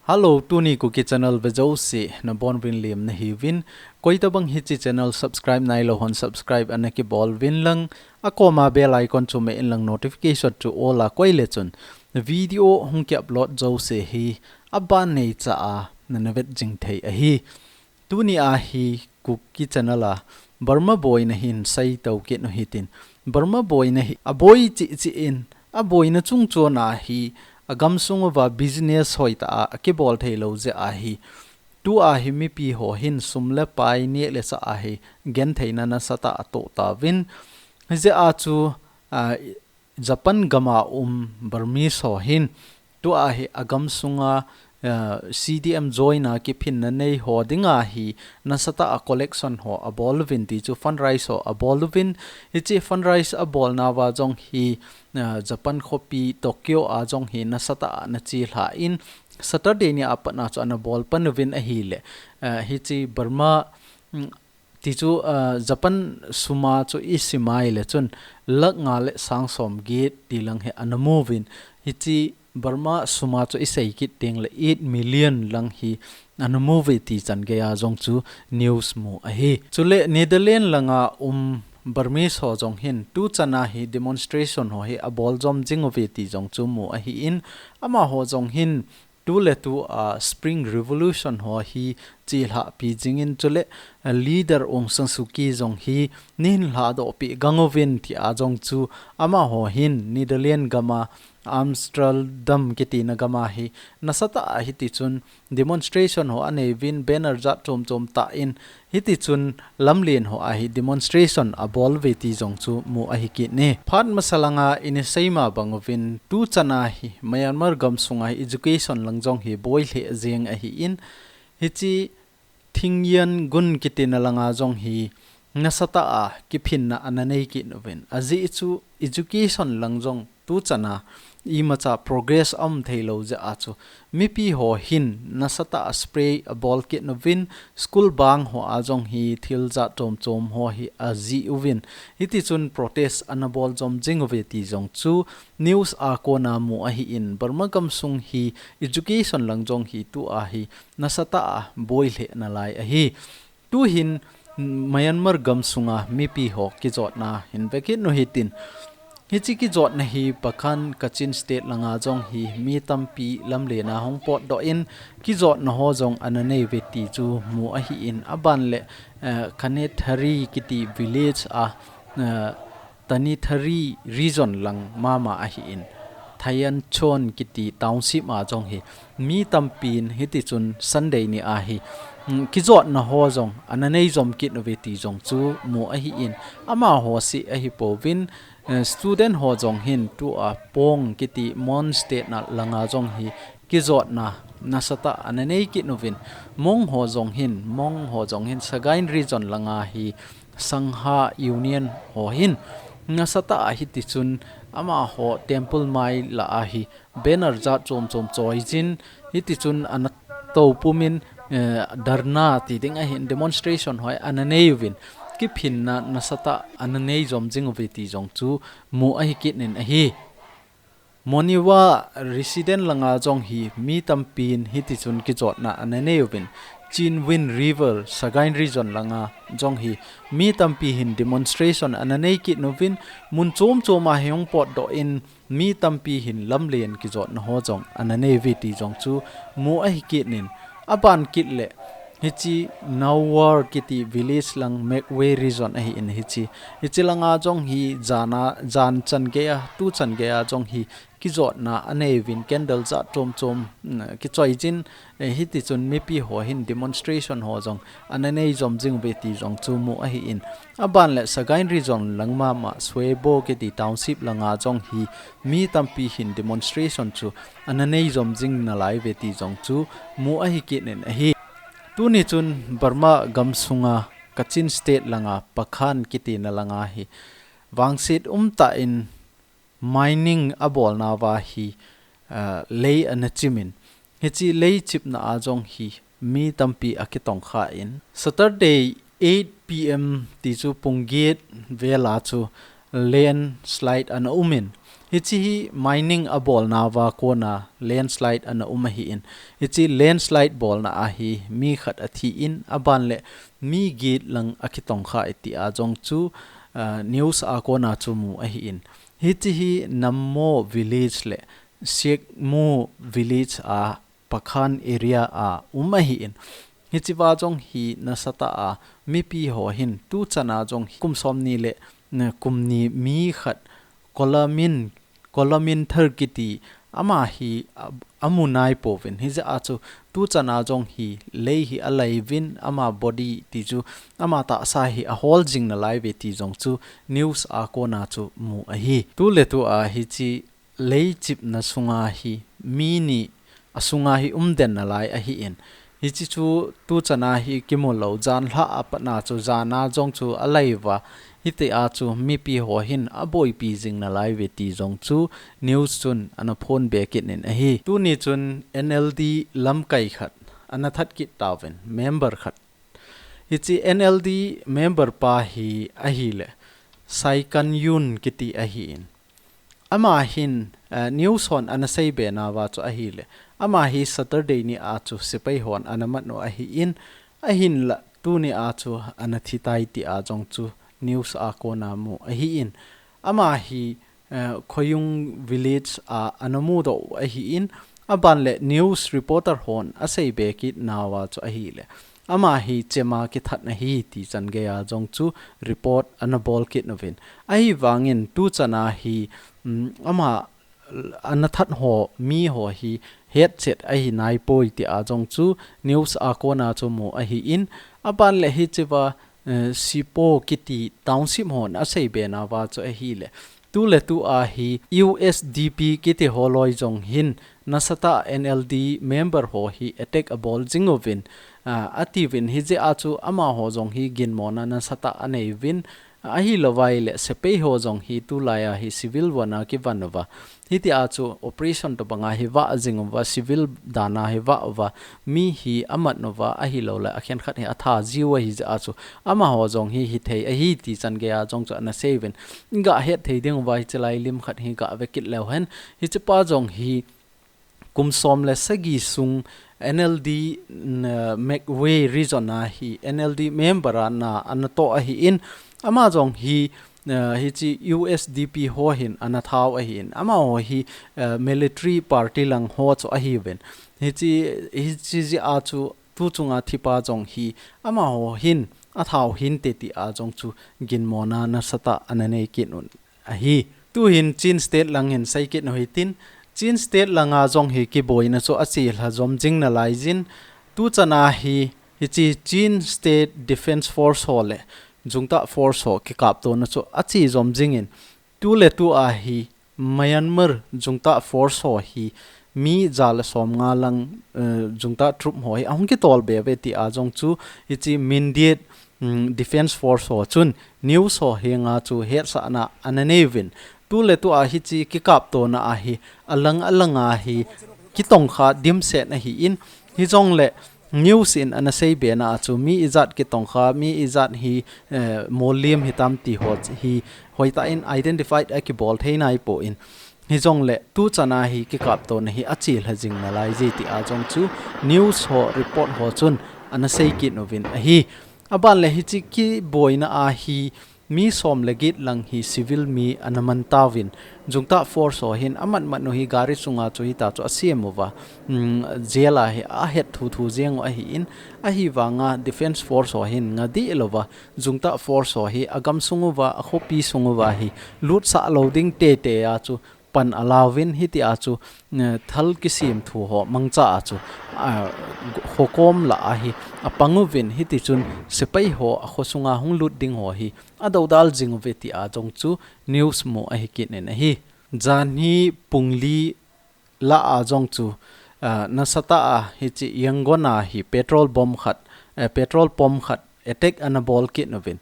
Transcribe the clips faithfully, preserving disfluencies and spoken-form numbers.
Hello, tuni Kuki channel vejouse nabonuvin lemna hiuvin. Koitabang hiche channel subscribe nailou hon subscribe ana kibolvin lang, akoma bell icon chu meh in lang notification chu all a koi le chun video hung ki upload jouse hi aban neicha a nana vet jing thei ahi. Tuni a hi Kuki channel a Burma boina hin seitou kit u hitin. Burma boina hi aboi cheh cheh in, aboina chungchon a hi agamsung uva business hoitah a akibol theilou jeh a hi, tua hi mipi ho hin sum le pai neh le chah a hi gentheina nasatah a atoh tauvin. Hijeh a chu, a, Japan gam a um Burmese ho hin tua hi agamsunga, a, C D M join a kiphinna nei ho dinga hi nasatah a collection ho aboluvin ti chu fundraise ho aboluvin. Hiche fundraise abolna uva jong hi, a, Japan khopi Tokyo a jong hi nasatah a ana chelha in Saturday ni a pat na chu ana bol panuvin ahile, a, hiche Burma, mm, ti chu, a, Japan sum a chu isim a ahile chun lakh nga le sang som get ti lang hi ana mu uvin. Hiche Burma sum a chu isei kit teng le eight million lang hi ana mu uve ti chan gei a jong chu news mu ahi. Chule Netherlands langa um Burmese ho jong hin tuchan a hi demonstration ho hi abol jom jing uve ti jong chu mu ahin, amaho jong hin tu le tu a Spring Revolution ho hi chelhah pi jing in, chule, a, leader Aung San Suu Kyi jong hi nei hin lhadoh peh gang uvin ti a jong chu amaho hin Netherlands gam a Amsterdam kiti na gam a hi nasatah a hiti chun demonstration ho anei uvin, banner jat chom chom tah in, hiti chun lamlen ho a hi demonstration abol uve ti jong chu mu ahi kit e. Phat masa langa ina sei ma bang uvin tuchan a hi Myanmar gamsung a hi education lang jong hi boi lheh jeng ahin, hiche Thingyan Gun kiti na langa jong hi nasatah a kiphinna ana nei kit uvin. Ajeh chu education lang jong tuchan a imacha progress aum theilou jeh a chu mipi ho hin nasatah a spray abol kit uvin, school bang ho a jong hi thil jat chom chom ho hi ajih uvin. Hiti chun protest ana bol jom jing uve ti jong chu news a kona mu ahin, Burma gamsung hi education lang jong hi tua hi nasatah a boi lheh nalai ahi. Tuhin Myanmar gamsunga mipi ho kijotna hin ve kit u hitin. Hiche kijotna hi Pakhan Kachin State langa jong hi mi tampi lamlen a hung potdoh in kijotna ho jong ana nei uve ti chu mu ahin, aban le, eh, Kanethari kiti village a, eh, Tanithari region lang mama ahin, Thayanchon kiti township a jong hi mi tampin hiti chun Sunday ni a hi, mm, kijotna ho jong ana nei jom kit uve ti jong chu mu ahin, amaho seh ahi pouvin, eh, student ho jong hin tua Pong kiti Mon State na langa jong hi kijotna nasatah ana nei kit uvin, Mon ho jong hin, Mon ho jong hin Sagaing region langa hi Sangha Union ho hin nasatah a hiti chun amaho temple mai lah a hi banner jat chom chom choi jin, hiti chun ana tou pumin, eh, dharna ti ding ahin demonstration ho hi ana nei uvin, kiphinna nasatah ana nei jom jing uve ti jong chu mu ahi kit in ahi. Monywa resident langa jong hi mi tampin hiti chun kijotna ana nei uvin, Chindwin River, Sagaing region langa jong hi mi tampi hin demonstration ana nei kit uvin, mun chom chom a hi hung potdoh in mi tampi hin lamlen kijotna ho jong ana nei uve ti jong chu mu ahi kit in, aban kit le hiche Nawar kiti village lang Magway region ahin hiche. Hiche langa jong hi jan a, jan chan gei a, tu chan gei a jong hi kijotna anei uvin candle jat chom chom, mm, kichoi jin, eh, hiti chun mipi ho hin demonstration ho jong ana nei jom jing uve ti jong chu mu ahin. Aban le Sagaing region lang mama Shwebo kiti township langa jong hi mi tampi hin demonstration chu ana nei jom jing nalai uve ti jong chu mu ahi kit in ahi. Tuni chun Burma gamsunga Kachin State langa Pakhan kiti na langa hi vangset umtah in mining abolna uva hi, ah, lei ana chimin, hiche lei chimna a jong hi mi tampi akitongkha in, Saturday eight P M ti chu pung get vel a chu landslide ana umin, Hiche hi mining abolna uva kona landslide ana um ahin. Hiche landslide bolna a hi mi khat athi in, aban le mi get lang akitongkha e ti a jong chu, ah, news a kona chu mu ahin. Hiche hi Nammo village le Siekmu village a Pakhan area a um ahin. Hiche va jong hi nasatah a mipi ho hin tuchan a jong hi kum som ni le, eh, kum ni mi khat Kolamin, Kolamin Thar kiti ama hi a, amu nai pouvin. Hijeh a chu tuchan a jong hi lei hi alai uvin, ama body ti chu ama tahsa hi ahol jing nalai uve ti jong chu news a kona chu mu ahi. Tu le tu a hiche lei chipna sunga hi mi ni asunga hi um den nalai ahin. Hiche chu tuchan a hi kimu lou, jan lha a pat na chu jan a jong chu alai uva. Hiti a chu mipi ho hin aboipi jing nalai uve ti jong chu news chun ana phonbe kit in ahi. Tuni chun N L D lamkai khat ana that kit tauvin, member khat. Hiche N L D member pa hi ahile, Sai Kan Yun kiti ahin. Ama hin, eh, news hon ana seibe nauva chu ahile, ama hi Saturday ni a chu sepai hon ana mat u ahin, ahinla tuni a chu ana thi tai ti a jong chu news a kona mu ahin. Ama hi, eh, Khoyung village a ana mudoh u ahin, aban le news reporter hon aseibe kit nauva chu ahile, ama hi chema kithat ahi ti chan gei a jong chu report ana bol kit uvin. Ahivangin tuchan a hi, um, ama ana that ho, mi ho hi hetchet ahi naipoi ti a jong chu news a kona chu mu ahin, aban le hiche va, eh, Sipo kiti township hon aseibe nauva chu ahile, tu le tu a hi U S D P kiti ho loi jong hin nasatah N L D member ho hi attack abol jing uvin, ah, atiuvin, hijeh a chu amaho jong hi ginmona nasatah anei uvin, ahilou vaile sepai ho jong hi tulai a hi civil vana kivan uva. Hiti a chu operation tobang a hi vah jing uva, civil dan a hi vah uva, mi hi amat uva, ahilouleh akhen khat hi atha jiu ahijeh a chu amaho jong hi hithei ahi ti chan gei a jong chu ana sei uvin. Gah het thei ding uva hiche lai lim khat hi gah ve kit leu hen. Hiche pa jong hi kum som le sagi sung N L D, n-, Magway region a hi N L D member a na ana toh ahin, ama jong hi, eh, hiche U S D P ho hin ana thau ahin, amaho hi, eh, military party lang ho chu ahiuvin. Hiche, hiche jeh a chu tu chunga thipa jong hi amaho hin athau hinte ti a jong chu ginmona nasatah ana nei kit un ahi. Tuhin Chin State lang hin sei kit u hitin, Chin State langa jong hi kiboina chu achelha jom jing nalai jin, tuchan a hi, hiche Chin State Defence Force ho le Junta Force ho kikaptona chu ache jom jingin, tu le tu a hi Myanmar Junta Force ho hi mi ja le som nga lang, eh, Junta troop ho hi ahung kitol be uve ti a jong chu hiche Mindat, mm, Defence Force ho chun news ho henga chu hetsahna ana nei uvin. Tu le tu a hiche kikaptona a hi alang alang a hi kitongkha dimset ahin, hijongle news in ana seibe na a chu mi ijat kitongkha, mi ijat hi, eh, molliam hitam ti ho hi hoitah in identified akibol thei naipon. Hijongle tuchan a hi kikaptona hi achelha jing nalai je ti a jong chu news ho report ho chun ana sei kit uvin ahi. Aban le hiche kiboina a hi mi som le get lang hi civil mi ana man tauvin, Junta Force ho hin amat mat u hi gari sunga chu hita chu asem uva, mm, jail a hi ahet thu thu jeng u ahin, ahivanga Defence Force ho hin nga deh louva, Junta Force ho hi agam sung uva, akhopi sung uva hi lutsah lou ding tete a chu pan alauvin, hiti a chu, eh, thal kisem thu ho mangcha a chu, ah, kho kom lah a hi apang uvin, hiti chun sepai ho akho sunga hung lut ding ho hi adoudal jing uve ti a jong chu news mu ahi kit in ahi. Janhi pung li lah a jong chu, ah, nasatah a hiche Yangon a hi petrol bomb khat, eh, petrol pump khat attack ana bol kit uvin.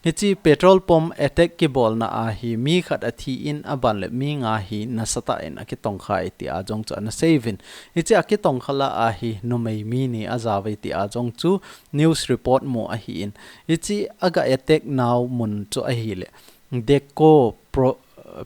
Hiche petrol pump attack kibolna a hi mi khat athi in, aban le mi nga hi nasatah in akitongkha e ti a jong chu ana sei uvin. Hiche akitongkha lah a hi numei mi ni aja uve ti a jong chu news report mu ahin. Hiche aga attack nau mun chu ahile Dekko Pro-,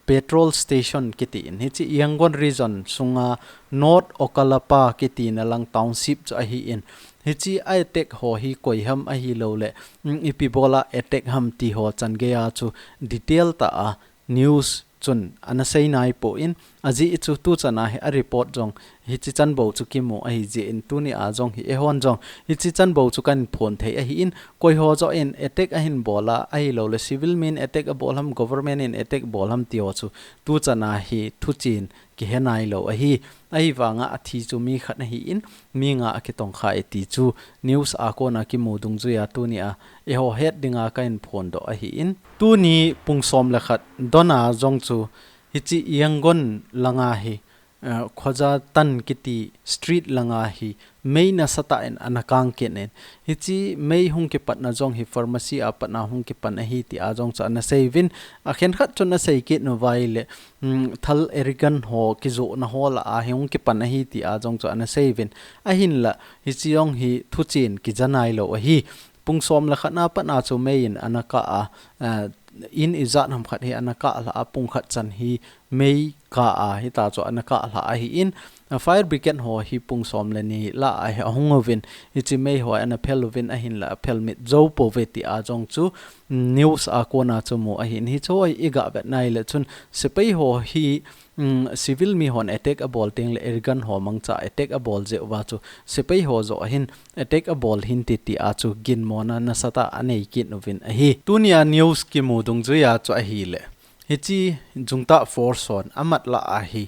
petrol station kiti in, hichi Yangon region sunga North Okalapa kiti na lang township chu ahi in, hichi a attack ho hi koi ham ahilou le, mm, ipi bola attack ham ti ho chan gei a chu detail tah a news chun ana sei nai poi in, ajeh chu tu chan a hi a report jong hichi chan bou chu kimu ahi jeh in tuni a jong hi eihon jong hichi chan bou chu kan phon thei ahi in, koi ho joh in attack ahin bol a, ahilou le civil min attack abol ham, government in attack bol ham ti ho chu tu chan a hi thuchen kihe nai lou ahi. Ahivanga athi chu mi khat ahi in, mi nga akitong kha e ti chu news a kona kimu dungjui a tuni a eiho het dinga kahin phon doh ahi in. Tuni pung som le khat don a jong chu hichi Yangon langa hi, eh, Khwaja Tan kiti street langa hi mei nasatah in ana kang kit in. Hichi mei hung kipat na jong hi pharmacy a pat na hung kipan ahi ti a jong chu ana sei uvin. Akhen khat chun asei kit nu vai le, mm, thal Erigan ho kijoh na ho lah a hi hung kipan ahi ti a jong chu ana sei uvin. Ahinla, hichi jong hi thuchen kija nai lou ahi. Pung som le khat na pat na chu mei in ana kah a, eh, in ijat ham khat hi ana kah lha a, pung khat chan hi mei kah a, hita chu ana kah lha ahi in, a, fire brigade ho hi pung som le ni lah a hi ahung uvin, hichi mei ho ana phel uvin ahinla aphel mit jou pouve ti a jong chu, mm, news a kona chu mu ahi in, hichu a iga vet nai le chun sepai ho hi, mm, civil mi hon attack abol teng le Erigan ho mangcha attack abol jeh uva chu sepai ho joh hin attack abol hinte ti a chu ginmo na nasatah anei kit uvin ahi. Tuni a news kimu dungjui a chu ahi le, hichi Jungtah force hon amat lah a hi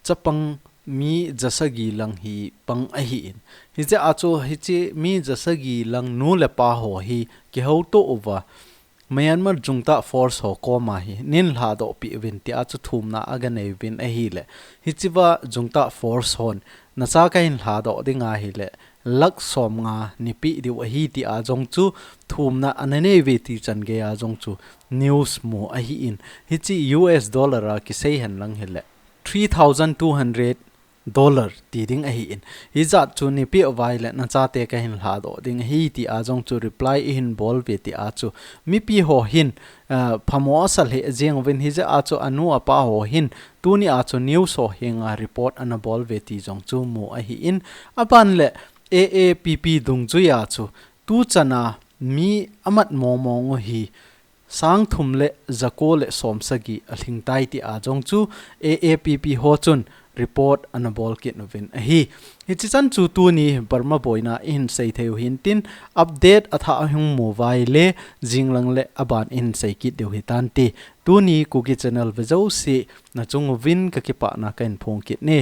chapang mi jasagi lang hi pang ahi in. Hijeh a chu hichi mi jasagi lang nu le pa ho hi kihouto uva Myanmar Jungtah force ho koma hi nin lhadoh peh uvin ti a chu thumna aga nei uvin ahi le. Hichi va Jungtah force hon nacha kahin lhadoh ding ahi le, lakh som nga nei peh diu ahi ti a jong chu thumna ana nei uve ti chan gei a jong chu news mu ahi in. Hichi U S dollar a kisei hen lang hi le, three thousand two hundred dollar ti ding ahi in. Hijat chu nei peh uva le nachate kahin lhadoh ding ahi ti a jong chu reply ihin bol uve ti a chu mipi ho hin, ah, phamo asa lheh jeng uvin hijeh a chu anu apa ho hin tuni a chu news ho henga report ana bol uve ti jong chu mu ahi in. Aban le A A P P dungjui a chu tu chan a mi amat mong mong u hi sang thum le jako le som sagi alhing tai ti a jong chu A A P P ho chun report ana bol kit uvin ahi. Hichi chan chu tuni Burma boina ihin sei thei u hin tin update athah ahung mu uva le jing lang le aban ihin sei kit diu hi tante. Tuni Kuki channel ve jouse nachung uvin kakipana kahin phong kit e.